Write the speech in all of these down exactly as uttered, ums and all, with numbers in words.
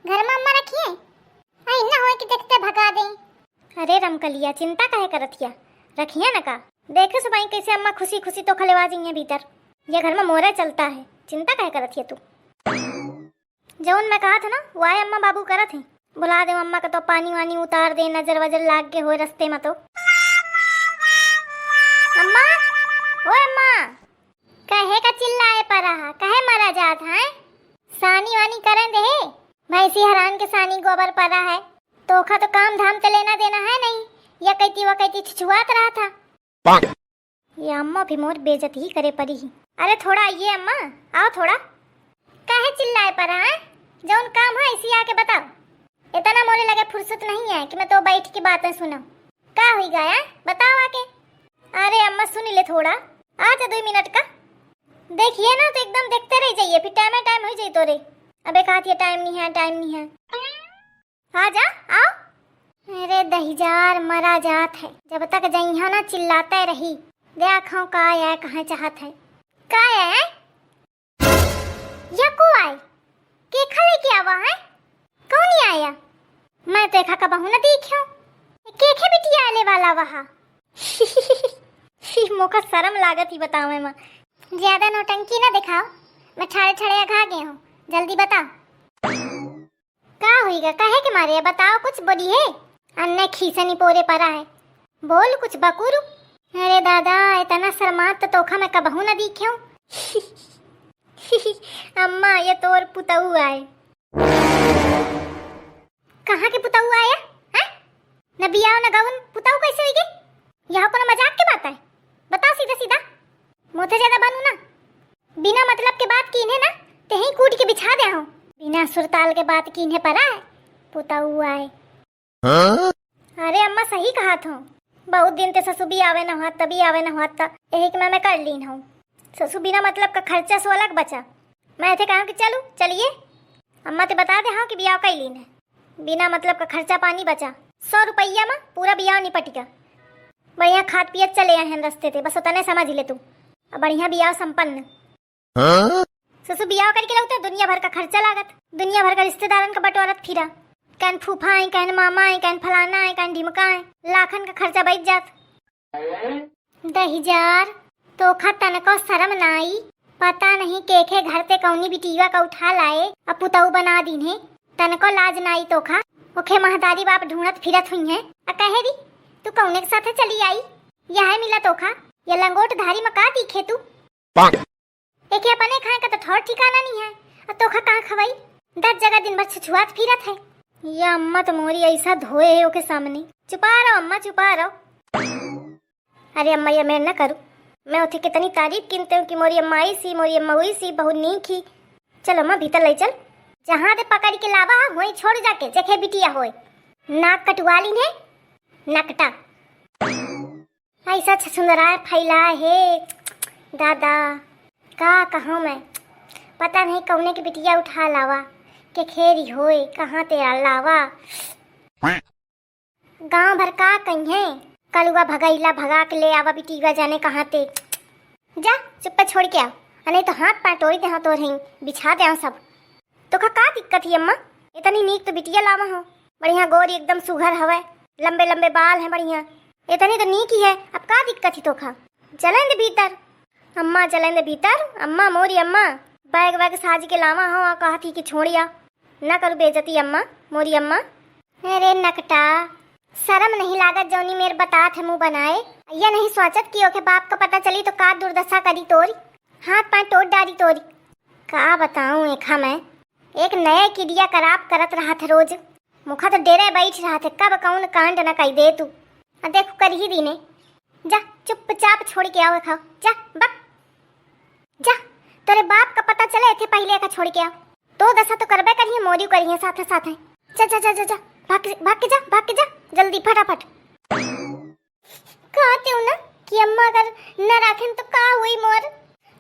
घर मा अम्मा रखिए, आई ना होए कि देखते भगा दें। अरे रमकलिया, चिंता काहे करत हिया? रखिया न का? देखे सुबाई कैसे अम्मा खुशी खुशी तोखा लेवा जइहें भीतर। ये घर मा मोरे चलता है, चिंता काहे करत हिया तू? जौन मैं कहत है ना, वाए अम्मा बाबू करत हैं। बुला दे अम्मा का, तो पानी वानी उतार दे, नजर वजर लाग के होए रस्ते मा तो। अम्मा, ओ अम्मा, कहे का चिल्लाए परा हा, कहे मरा जात है? सानी वानी करें दे, भैंसी हरान के सानी गोबर परा है, तोखा तो काम धाम ते लेना देना है नहीं, या कहती वो कहती छुछुआत रहा था। ये अम्मा भी मोर बेइज्जती ही करे परी ही। अरे थोड़ा आइए अम्मा, आओ थोड़ा। काहे चिल्लाए परा है? जौन काम है इसी आके बताओ। इतना मोरे लगे फुर्सत नहीं है कि मैं तो बैठ के बातें सुनूं। का हुई गया? बताओ आके। अरे अम्मा सुन ले थोड़ा, आ जा दो मिनट का। देखिए ना तो एकदम देखते रह जाइए, फिर टाइम टाइम हो जाई तोरे। अबे कहती है टाइम नहीं है, टाइम नहीं है। आ जा, आओ। अरे दहिजार मरा जात है, जब तक जइहा ना चिल्लाते रही। देखो का है, कहाँ चाहत है, का है? या को आए? केखा लेके आवा है? कौन ही आया? मैं तो एखा कबहू न देखियो। केखे बिटिया आले वाला वहा? मोका शर्म लागत ही बतावे मा। ज्यादा नौटंकी ना दिखाओ, मैं ठाड़े ठाड़े अघा गए हूँ। जल्दी बताओ। का हुई गा? कहे के मारे बताओ, कुछ बोली है? अन्ने खीसनी पोरे परा है, बोल कुछ बकुरु। अरे दादा, इतना शर्मात तो तोखा मैं कबहू न दिख्यो। अम्मा, ये तोर पुतऊ आए। कहाँ के पुतऊ आया? हैं? न बियाह न गवन, पुतऊ कैसे होई गे? यह कोनो मजाक के बात है? बताओ सीधा सीधा। मोथे ज्यादा बनू ना। बिना मतलब के बात कीन्हे ना, तेही कूट के बिछा दे हो। बिना सुरताल के बात कीन्हे परा है, पुतऊ आए। हाँ? अरे अम्मा सही कहत हो, बहुत दिन ते ससु भी आवे न हुआ, तभी आवे न हुआ, त यही के मैं, मैं कर लीन हूँ। ससु बिना मतलब का खर्चा सो अलग बचा। मैं थे कहा कि चलू, चलिए। अम्मा ते बता दे हाँ कि बियाह कर लीन है, बिना मतलब का खर्चा पानी बचा। सौ रुपया मा पूरा बियाह निपट गया। बढ़िया खात पियत चले आए हैं रस्ते ते, बस उतने समझ ले तू। अब बढ़िया बियाह संपन्न। हाँ? ससु बियाह करके लौटे, दुनिया भर का खर्चा लागत, दुनिया भर का रिश्तेदारन का बटोरत फिरा। कहन फूफा है, कहन मामा है, कहन फलाना है, कहन ढिमका है, लाखन का खर्चा बैठ जात। दहिजार, तोखा तनको शरम नाई? पता नहीं केखे घर ते कौनी बिटिया का उठा लाए, अब पुतऊ बना दीन्हे। तनको लाज नाई तोखा? ओखे महतारी बाप ढूंढत फिरत हुई हैं। आ कहे री, तू कौने के साथे चली आई? यह मिला तोखा, ये लंगोट धारी में का दिखे तू? एके अपने खाए का तो ठौर ठिकाना नहीं है, और तोखा कहाँ खवाई? दस जगह दिन भर छछुआत फिरत है। ये अम्मा तो मोरी ऐसा धोए है ओके सामने। चुपा रहो अम्मा, चुपा रहो। अरे अम्मा, ये मैं ना करूँ, मैं उठे कितनी तारीफ किनते हूँ कि मोरी अम्मा आई सी, मोरी अम्मा हुई सी, बहुत नीक ही। चल अम्मा, भीतर ले चल, जहाँ दे पकड़ के लावा है, वहीं छोड़ जाके, जेखे बिटिया होए। नाक कटवा ली है, नकटा। ऐसा छछुंदराए फैला है दादा, का कहूँ मैं, पता नहीं कौने के बिटिया उठा लावा, के खेरी होए, कहाँ तेरा लावा। गांव भर का कहिए, कलुआ भगैला भगा के ले आवा बिटिया जाने कहाँ ते। जा चुप्पे छोड़ के आ, आ नहीं तो हाथ पाँव तोड़ दे हाँ तोर हैं, बिछा दे हाँ सब। तोका का दिक्कत ही अम्मा? इतनी नीक तो बिटिया लावा हो, बढ़िया गोरी एकदम सुघर हवे, लंबे लंबे बाल हैं बढ़िया, इतनी तो नीक ही है, अब का दिक्कत ही तोका? चलें दे भीतर अम्मा, चलें दे भीतर अम्मा, मोरी अम्मा। बैग वैग साज के लावा हो, आ कहत ही कि छोड़िया, ना करू बेइज्जती अम्मा, मोरी अम्मा। अरे नकटा, शर्म नहीं लागत जौनी मेर बतात है मुंह बनाए? या नहीं सोचत कि ओके बाप का पता चली तो का दुर्दशा करी तोरी, हाथ पाँव तोड़ डारी तोरी। का बताऊं एखा मैं, एक नए किडिया कराप करत रहत है रोज। मुखा तो डेरे बैठ रहत है, कब कौन कांड न कई दे तू। आ देखो कर ही दीने। जा चुपचाप छोड़ के आओ एखा, जा बक। जा, तोरे बाप का पता चले थे पहले एखा छोड़ के आओ। तो दशा तो करबे करिए, मोरी करिए साथे साथे। जा जा जा जा जा, भाग के, भाग के जा, भाग के जा, जल्दी फटाफट। कहते हो ना कि अम्मा अगर न राखें तो का हुई मोर?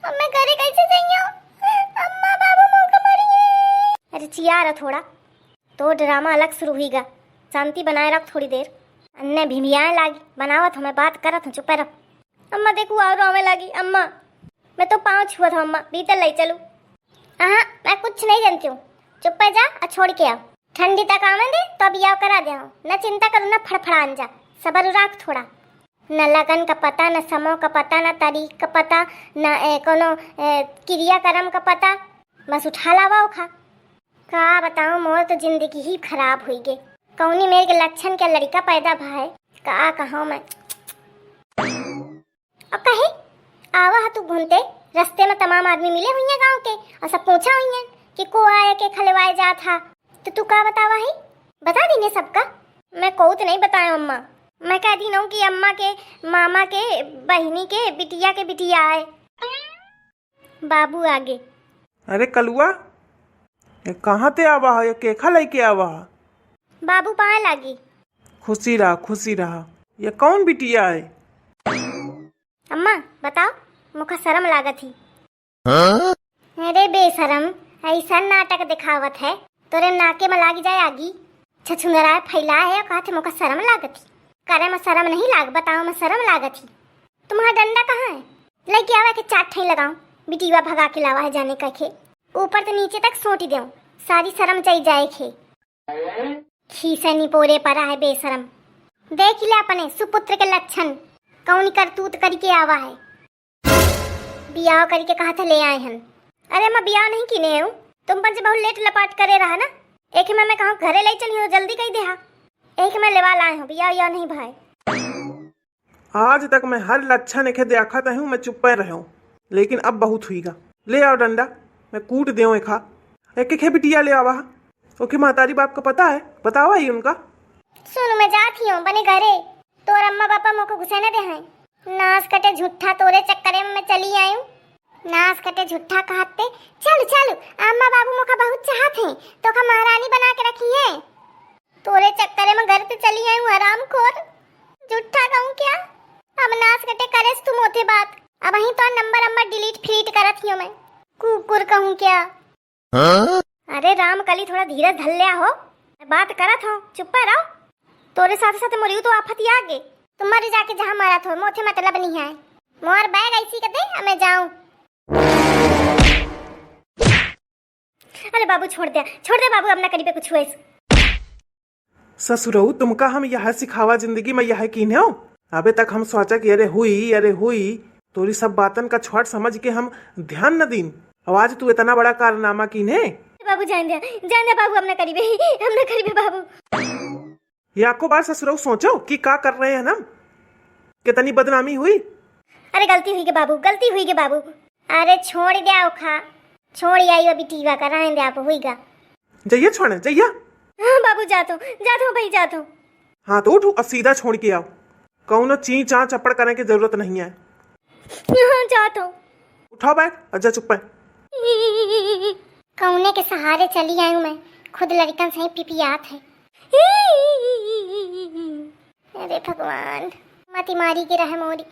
अब मैं घरे कैसे जाइयो? अम्मा बाबू मोर का मरिए। अरे चिया रहा थोड़ा, तो ड्रामा अलग शुरू हुई गा। शांति बनाए रख थोड़ी देर। अन्ने भिमियाए लागी, बनावत हूँ मैं, बात करत हूँ, चुप रह। अम्मा देखू और रोवे लागी। अम्मा मैं तो पाँव छुअत हूँ अम्मा, भीतर ले चलू। हाँ मैं कुछ नहीं जानती हूँ, चुप्पे जा और छोड़ के आओ। ठंडी तक आवे दे, तो बियाह करा देहूँ। न चिंता करू, न फड़फड़ान जा, सबर राख थोड़ा। न लगन का पता, न समो का पता, न तारीख का पता, न, ए, कोनो, ए, क्रियाकर्म का पता। बस उठा लावा ओखा। का बताऊँ, मोर तो जिंदगी ही खराब हुई गे। कौनी मेर के लक्षण के लड़का पैदा भा है, का कहूँ मैं। और कहे, आवा ह तू घूमते, रस्ते में तमाम आदमी मिले हुइहैं गाँव के, और सब पूछा हुइहैं कि को आए के खलेवाए जात हा, तो तू का बतावा ही? बता दीने सबका। मैं कहूँ तो नहीं बतायो अम्मा, मैं कह दीन हूँ कि अम्मा के मामा के बहिनी के बिटिया के बिटिया आए। बाबू आगे। अरे कलुआ, ये कहाँ ते आवा है? ये केखा लइके आवा है? बाबू पाए लागी। खुशी रहा, खुशी रहा। ये कौन बिटिया है? अम्मा, बताओ, मोका शरम लागत ही। हाँ? अरे बेशरम, ऐसा नाटक दिखावत है, तोरे नाके में लागी जाए आगी। छछुंदराए फैला है, कहत है मोका शरम लागत ही। करे में शरम नहीं लाग, बताओ में शरम लागत ही। तुम्हारा डंडा कहाँ है? लइके आवा के चार ठई लगाओ, बिटिया भगा के लावा है जाने का खे। ऊपर तो नीचे तक सोटी देऊ, सारी शरम चली जाए खे। खीसे निपोरे परा है बेशरम। देख ले अपने सुपुत्र के लक्षण, कौन करतूत करके आवा है। बियाह करके कहा था ले आए हन। अरे मैं बियाह नहीं किने हूँ, तुम पंच बहुत लेट लपाट करे रहा ना। एक मैं, मैं कहूँ घरे ले चली हूँ, जल्दी कही देहा। एक मैं लेवा लाए हूँ, बियाह या नहीं भाई। आज तक मैं हर लक्षण एखे देखत हूँ, मैं चुप्पे रहूँ, लेकिन अब बहुत हुईगा। ले आओ डंडा, मैं कूट देऊँ एखा। एक एक है बिटिया ले आवा, ओके महतारी बाप का पता है, बतावा ही उनका। सुन, मैं जात ही हूँ बने घरे, तोर अम्मा पापा मोको घुसे न दे हैं। नास कटे झूठा, तोरे चक्करे में मैं चली आयूं। नास कटे झूठा कहते, चल चल, अम्मा बाबू मोका बहुत चाहत हैं, तोका महारानी बना के रखी है। तोरे चक्करे में घर से चली आयूं हरामखोर। झूठा कहूँ क्या? अब नास कटे करेस तू मोथे बात। अब ही तो नंबर नंबर डिलीट फ्रीट करत हियो मैं। कुकुर कहूँ क्या? हाँ? अरे राम कली, थोड़ा धीरज धर लिया हो, बात करत हो, चुप्पा रहो। तोरे साथे साथे मोरियो तो आफत ही आ गे। तुम मर जाके जहाँ मरत हो, मोथे मतलब नहीं है। मोर बैग ऐसी कर दे, अब मैं जाऊं। अरे बाबू छोड़ दे, छोड़ दे बाबू, अब ना करीबे कुछ हुएस। ससुरऊ, तुमका हम यह सिखावा जिंदगी में यह कीन्हेव? अबे तक हम सोचा कि अरे हुई, अरे हुई, तोरी सब बातन का छोट समझ के हम ध्यान न दीन। और आज तू इतना बड़ा कारनामा कीन्हे। बाबू जान दे, जान दे बाबू, हम ना करीबे, हम ना करीबे बाबू। याको बार ससुरऊ सोचो कि का कर रहे हैं हम, कितनी बदनामी हुई। अरे गलती हुई गे बाबू, गलती हुई गे बाबू। अरे छोड़ द्या ओखा, छोड़ आई अभी टीवा का, रहन दे आप, हुई गा। जइया छोड़े, जइया। हाँ बाबू, जात हो, जात हो भाई, जात हो। हाँ तो उठ, अब सीधा छोड़ के आओ, कौनो ची चाँ चपड़ करे के जरूरत नहीं है। हाँ, जात हो। उठाओ बैग और जा चुप है। कौने के सहारे चली आयूं मैं, खुद लड़कन से ही पिपियात है। अरे भगवान, मती मारी के रहे मोरी।